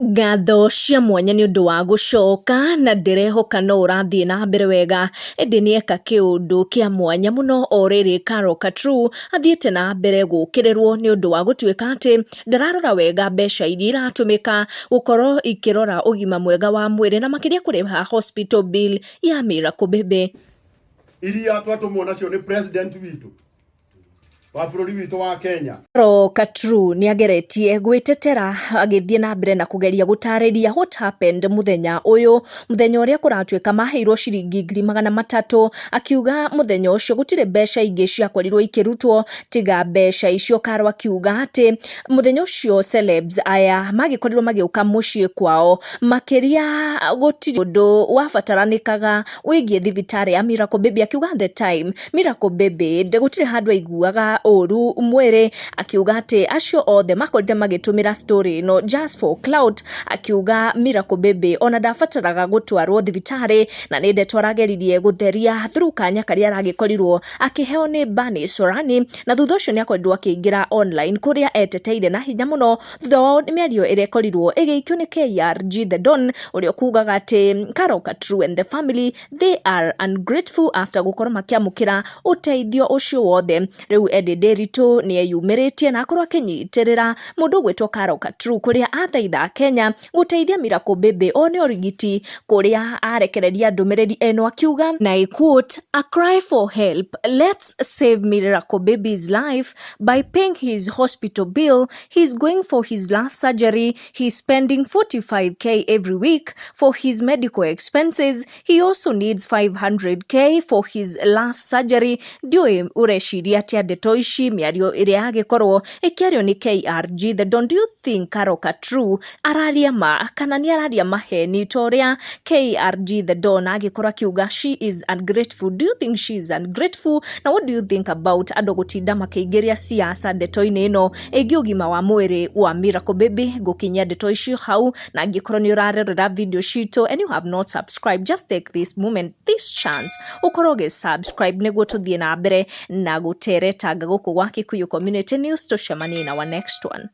Ngatho cia mwanya nĩ ũndũ wa gũcoka na ndĩrehoka no ũrathiĩ na mbere wega, ĩndĩ nĩeka kĩũndũ kĩa mwanya mũno o rĩrĩ Carol Katru athiĩte na mbere gũkĩrĩrwo nĩ ũndũ wa gũtuĩka atĩ ndararora wega mbeca iria iratũmĩka gũkorwo ikĩrora ũgima mwega wa mwĩrĩ na makĩria kũrĩha hospital bill ya Miracle Baby. Iria twatũmwo nacio nĩ president witũ wa bũrũri witũ wa Kenya. Carol Katru nĩ ageretie gwĩtetera agĩthiĩ na mbere na kũgeria gũtarĩria what happened mũthenya ũyũ, mũthenya ũrĩa kũratuĩka maheirwo ciringi 300,000, akiuga mũthenya ũcio gũtirĩ mbeca ingĩ ciakorirwo ikĩrutwo tiga mbeca icio. Carol akiuga atĩ mũthenya ũcio celebs aya magĩkorirwo magĩũka mũciĩ kwao, makĩria gũtirĩ ũndũ wabataranĩkaga wĩgiĩ thibitarĩ ya Miracle Baby. Akiuga the time Miracle Baby gũtirĩ handũ aiguaga ũru mwĩrĩ, akiuga atĩ acio othe makorire magĩtũmĩra story ĩno just for clout. Akiuga Miracle Baby ona ndabataraga gũtwarwo thibitarĩ na nĩ ndeto arageririe gũtheria through kanya karĩa aragĩkorirwo akĩheo nĩ Bani Sorani, na thutha ũcio nĩ akorirwo akĩingĩra online kũrĩa eteteire na hinya mũno thutha wa mĩario ĩrĩa ĩkorirwo ĩgĩikio nĩ KRG The Don, ũrĩa ũkugaga atĩ Carol Katru and the family, they are ungrateful after gũkorwo makĩamũkĩra ũteithio ũcio wothe. Rĩu Eddie Nderitu nĩ eyumĩrĩtie na akorwo akĩnyitĩrĩra mũndũ ũgwĩtwo Carol Katru, kũrĩa athaitha Kenya gũteithia Miracle Baby one ũrigiti, kũrĩa arekereria ndũmĩrĩri ĩno akiuga, na I quote, "A cry for help. Let's save Miracle Baby's life by paying his hospital bill. He's going for his last surgery. He's spending 45K every week for his medical expenses. He also needs 500K for his last surgery." Ndiũĩ ũreciria atĩa ndeto ici, mĩario ĩrĩa yagĩkorwo ĩkĩario nĩ KRG The Don. Do you think Carol Katru araria ma kana nĩ araria maheni ta ũrĩa KRG The Don agĩkorwo akiuga she is ungrateful? Do you think she is ungrateful? Na what do you think about andũ gũtinda makĩingĩria siasa ndeto-inĩ ĩno ĩgiĩ ũgima wa mwĩrĩ wa Miracle Baby? Ngũkinyia ndeto icio hau, na angĩkorwo nĩ ũrarerera video citũ and you have not subscribed, just take this moment, this chance, ũkorwo ũgĩ subscribe nĩguo tũthiĩ na mbere na gũteretanga gũkũ gwa Kikuyu Community News. Tũcemanie in our next one.